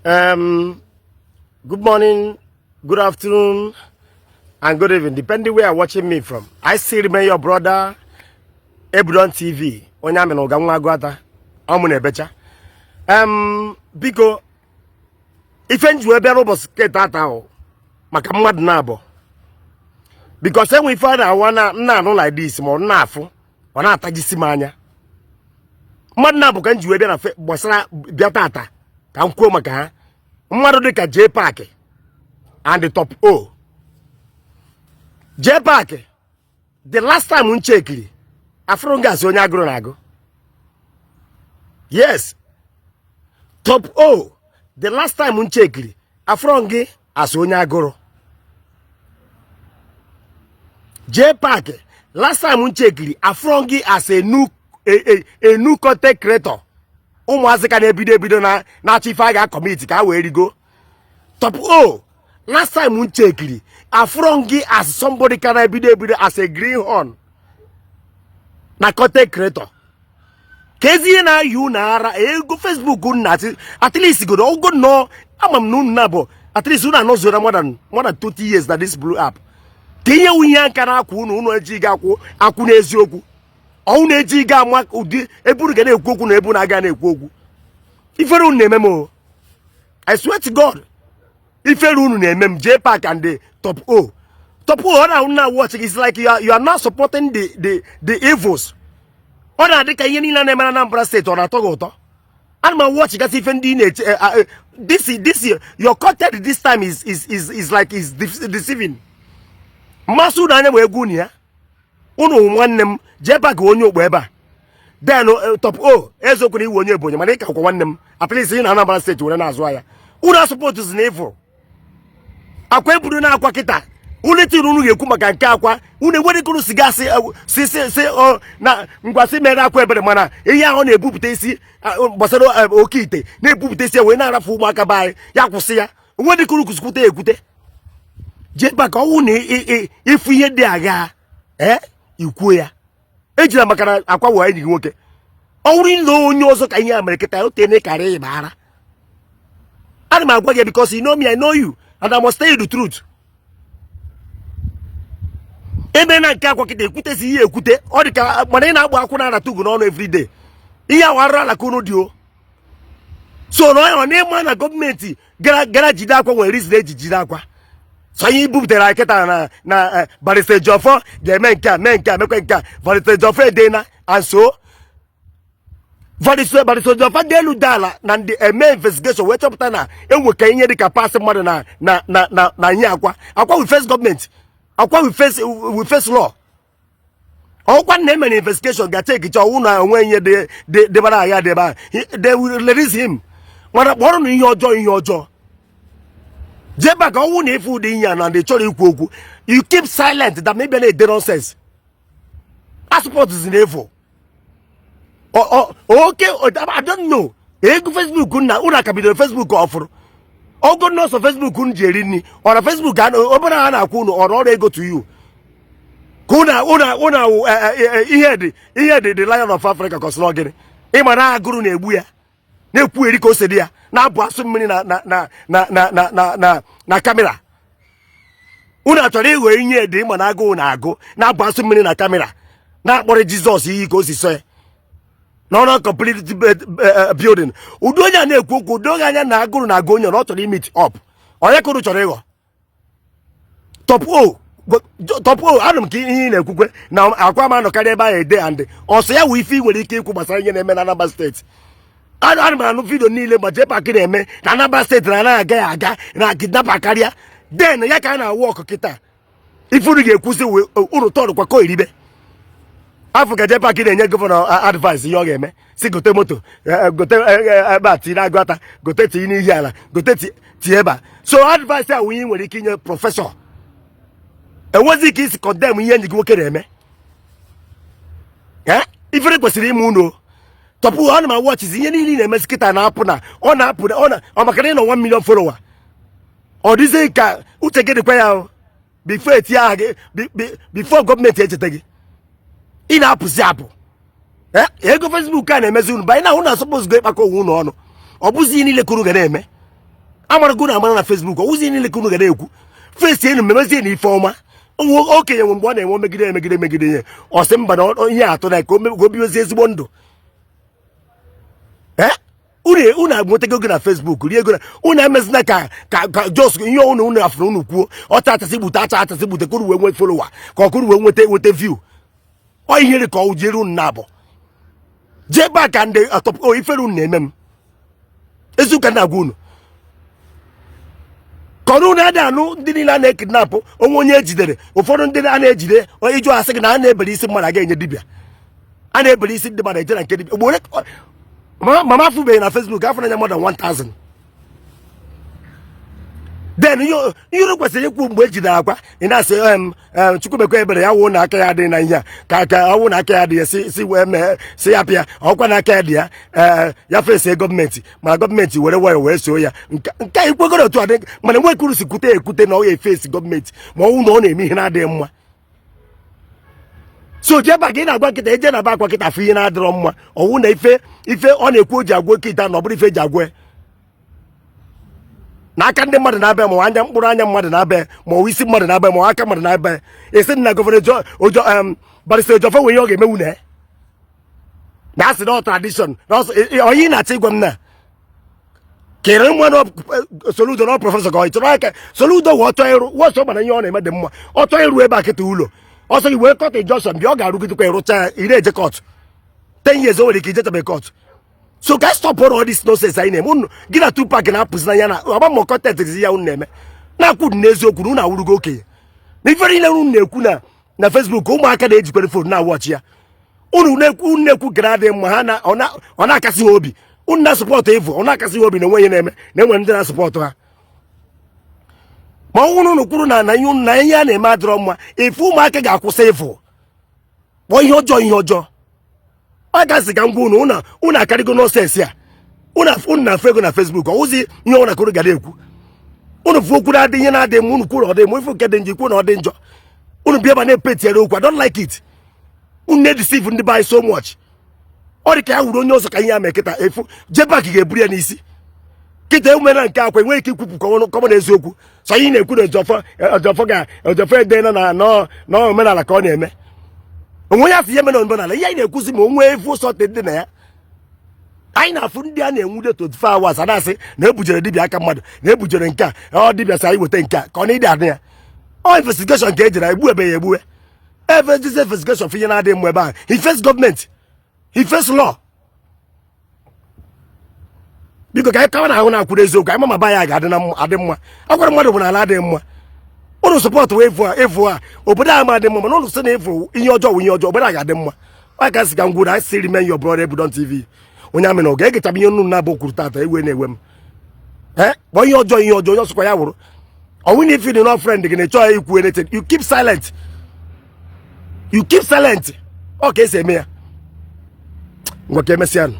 Good morning, good afternoon, and good evening, depending where you're watching me from. I still remain your brother, Ebudon TV, onye amị na ụga nwa agụata, ọ mụ na-ebecha. Biko, ife nji wee bịa n'ụbọchị nke tata ahụ maka mmadụ na-abụ, because enwe ife a na-awa na m na-anụ like this, ma ọ na-afụ, ọ na-atajisi m anya. Mmadụ na-abụ ka m ji wee bịa na gbasara bịa tata ka m kwuo maka ha. Mmadụ dịka J Park and the Top O. J Park, the last time m chekiri, afụrụ gasị onye agụrụ na-agụ. Yes, Top O, the last time m chekiri, afụrụ gị asị onye agụrụ. J Park, last time m chekiri, afụrụ gị as a new content creator, ụmụazị ka na-ebido ebido na na-achọ ife a ga-acommit ka a wee rigo. Top O, last time m chekiri, afụrụ gị as somebody ka na-ebido ebido as a greenhorn na content creator. Ka ezi ihe na-ayị unu ara ego Facebook unu na-atị, at least godo ogo nnọọ, ama m na unu na-abụ, at least unu anọzuola more than 20 years na this blue app. Ka ihe wunye aka na-akwa unu, unu eji ga akwụ akwụ n'eziokwu, ọnwụ na-eji ga ama ụdị ebe unu ga na-ekwu okwu na ebe unu aga na-ekwu okwu. Ifere unu na-eme m o. I swear to God, ifere unu na-eme m. J Park and the Top O, Top O, ọ na na watch, it's like you are not supporting the evils. Ọ na-adị ka ihe niile na-eme na Anambra Steeti, ọ na-atọ gị ụtọ. Ana m watch gasị ife ndị ị na-eche. This your content this time is like is deceiving. Mmasị unu anya ma egwu unu ya unu nwanne m J Park, onye okpu ebe a. Then Top O, eziokwu na iwe onye Ebonyi, mana ị ka kwa nwanne m. At least ị na Anambra Steeti were na-azụ ahịa. Unu asupportụzi na ịfụ akwa eburu na akwa kịta unu tiri, unu ga-ekwu maka nke akwa unu enwere ike unu si gasị si na ngwasị mere akwa ebere, mana ihe ahụ na-ebupụta isi gbasara oke ite na-ebupụta isi wee na-arafu ụmụaka be anyị, ya kwụsị ya. Onwere ike unu kwụsịkwute ekwute. J Park, ọnwụ na ịfụ ihe dị agha ee ikwuo ya, ejila maka na akwa wee enyi gị nwoke. Ọ bụrụ ile onye ọzọ ka ihe a mere kịta, o tene karịa ịba ara. Ana m agwa gị because you know me, I know you, and I must tell you the truth. Ebe na nke akwa kịta ekwutezi ihe ekwute, ọ dị ka mana ị na-agba akwụ na-anata ugo n'ọnụ everyday. Ihe ahụ arụ ala ka unu dị o so na ọ na-ịma na gọọmenti gara gara jide akwa nwere reason eji jide akwa. So anyị buputere anyị kịta na Barrister Ejiofor ga-eme nke a, mee nke a, mekwe nke a. Barrister Ejiofor edena, and so Barrister Ejiofor dị elu dị ala na ndị eme investigation wee chọpụta na enweka ihe dịka pasị mmadụ na ihe akwa akwa. We face gọọmenti akwa, we face law. Ọkwa na emere investigation ga chekicha ọwụ na onwe ihe dịbara agha debe, they will release him. Mana kpọrọ na ihe ọjọọ, ihe ọjọọ. J Park, ọnwụ na ife ụdị ihe a na ndị chọrọ ikwu okwu, you keep silent that maybe na-ede nonsense. Passport is n'efu oke. I don't know, ego Facebook na unu aka bidoro Facebook ọfụrụ ogo nọọsọ Facebook unu ji eri nri. Ọ na Facebook obere ha na-akwụ unu ọrụ ọrụ ego to you ka unu ihe dị the Lion of Africa kọsịrị gịnị? Ịma na agụrụ na-egbu ya, na-ekwu eri ka o si dị ya, na-abụ asụ mmiri na camera. Unu achọrọ ịghọ ihe dị ịma na agụụ na-agụ, na-abụ asụ mmiri na camera, na-akpọrọ Jizọs iyi ka o si sọ ya na ọnụ complete building. Ụdị onye a na-ekwu okwu, ụdị oge anya na agụrụ na-agụ onye na ọ chọrọ imeet up onye ka unu chọrọ ịghọ. Top O, Top O, anụ m ka ihe ị na-ekwukwe na akwa m anọkarị ebe ahụ ede and ọsọ ya wụ ife ị nwere ike ikwu gbasara ihe na-eme na Anambra Steeti. Ana m anụ video niile ma J Park na-eme na Anambra Steeti na anaghị aga ya aga na kidnapper karịa. Then ya ka a na-awụ ọkụ kịta. Ife unu ga-ekwuzi, unu tọrọ kwakọ iribe afọ ka J Park na-enye governor advice ihe ọ ga-eme, si gote moto, gote ebe a tinye agụata, gote tinye n'ihi ala, gote tie ebe a. So advice a wụ nwere ike inye professor enwezi ike isi condemn ihe enyi gị nwoke na-eme. Ifere kwesịrị ime unu. Tupu ọ na ma watchizi ihe niile ị na-emezi kịta na-apụ na ọ na-apụ ọ na ọ maka na ị nọ 1 million follower, ọ dịzie ka uche gị dịkwa ya o. Before etinye aha gị, before gọọmenti echeta gị, ị na-apụzi apụ. Ego Facebook a na-emezi unu banye na unu asọpụzụ go ịkpakọ onwe unu ọnụ. Ọ bụzi ihe niile ka unu ga na-eme. Amarago na amara na Facebook, ọwụzi niile ka unu ga na-ekwu fesi enu memezie na ife ọma. Okenye nwe mgbe ọ na-enwe megide emegide emegide ihe, ọ sị mba, na ihe atụ na ka o biwezie ezigbo ndụ. Ee, unu enwetago ego na Facebook, rie ego na unu emezina ka just ihe unu afụrụ unu kwuo, ọcha achasị gbute, acha achasị gbute, ka unu wee nwee follower, ka ọkụrụ wee nweta view. Ọ ihere ka ọ jere unu na-abụ jee ebe a ka ndị atọpụ ifere unu na-eme m. Eziụka na-agwa unu ka ọrụ unu adị anụ ndị niile a na-ekidnapụ onwe onye ejidere. Ụfọdụ ndị a na-ejide, onye ịjụ asị gị na a na-ebere isi mmadụ aga enye dibịa, a na-ebere isi ndị mmadụ eje na nke dibịa. Ugboro mama afụbeghị na Facebook afọ n'anya mmadụ 1000. Then ihe unu kwesịrị ikwu mgbe ejidere akwa, ị na-asị em Chukwumekwe ebere ya wụ na aka ya adịghị na ihe a, ka ọwụ na aka ya dị ya, si wee mee si ya pịa ọkwa na aka ya dị ya. Ee, ya fesie gọọmenti, mana gọọmenti were nwayọ wee soo ya nke a ikwegoro otu adị. Mana nwe kwuru si kwute ekwute na ọ ya efesi gọọmenti ma ọ wụ na ọ na-eme ihe na-adịghị mma. So jee ebe ka ị na-agwa nkịta eje na be akwa kịta afụ ihe na-adịrọ mma, ọwụ na ife ọ na-ekwu o ji agwa nkịta na ọ bụrụ ife eji agwa ya n'aka ndị mmadụ na-abịa, ma anya mkpụrụ anya mmadụ na-abịa, ma ọ isi mmadụ na-abịa, ma aka mmadụ na-abịa. Esi na governor ojo barrister Ejiofor nwere ihe ọ ga-emewu na asị na tradition na onye ị na-achọ ịgwa m na kere mmanụ Soludo na professor ka ọ chọrọ aka Soludo wee ọchọ ịrụ wọsọ, mana ihe ọ na-eme dị mma. Ọ chọọ ịrụ ebe a kịta ụlọ ọsọ gị wee court injunction bịa, ọ ga-arụgidekwa ịrụcha ya ire eje court 10 years, o nwere ike ijetabe court. So ka stop all this nonsense anyị na-eme. Unu gị na Tupac na-apụzi n'anya na ọgba mmọ content ya unu na-eme na-akwụ n'eziokwu na unu awụrụgo okenye na ife niile unu na-ekwu na Facebook, ụmụaka na-ejikwere phone na-awọchi ya. Unu na-ekwu nke na-adịghị mma, ha na ọ na-akasị ha obi. Unu na-support ịvụ, ọ na-akasị ha obi na onwe ihe na-eme na enwere ndị na-support ha. Ma ọ bụrụ unu kwuru na ihe na ihe a na-eme adịrọ mma, ife ụmụaka ga-akwụsị ịvụ kpọọ ihe ọjọọ ihe ọjọọ. Ọ gasị ka m gwa unu, unu akarịgo nonsense a. Unu na-afụ ego na Facebook, ọwụzi ihe ọ na-akụrụ gara ekwu. Unu fụ okwu na-adị ihe na-adị mma, unu kwuru ọ dị mma. Ifu nke dị njọ, ikwu na ọ dị njọ. Unu bịa ebe na-epetiere okwu. I don't like it. Unu na-edeceive ndị be anyị so much. Ọ dị ka ya wuru onye ọzọ ka ihe ya mee kịta efu JPAC ga-eburu ya n'isi kịta emere nke akwa enweghị ike ikwupụ kọmọ na eziokwu. So anyị na-ekwu na Ejiofor ga Ejiofor edena na na omenala ka ọ na-eme onwe ya, asị ihe mere omenala. Ihe anyị na-ekwuzi ma o nwee efu ụsọ dị na ya, anyị na-afụ ndị a na-enwude 24 hours, a na-asị na ebujere dibịa aka mmadụ, na ebujere nke a, ọ dibịa sị anyị weta nke a ka ọ na ịdị adị ya. Ọ investigation ka ejere egbu ebe ya egbue ebe investigation ihe na-adịghị mma ebe ahụ. He face gọọmenti, he face law. Biko, ka anyị kawa na ahụ na-akwuru eziokwu anyị ma ba ya ga-adị na adị mma. Agwara mmadụ bụ na ala adịghị mma, ụnụ support wee efu a obodo a ma adị mma, mana ụnụ sị na efu ihe ọjọọ bụ ihe ọjọọ, obodo a ga-adị mma. Ọ ka sị ka m gwuru. I still remain your brother Ebudon TV. Onye amị na ọ ga-egechaba ihe nnụ na-abụ kwuru tata. Ewe na-ewe m ee, kpọọ ihe ọjọọ ihe ọjọọ, onye ọsụkwa ya wụrụ. Ọnwụ na ife dị no friend gị na-echọ ya ikwu anything, you keep silent, you keep silent. Ọ ka esi eme ya. Ngwa, ka emesịa nụ.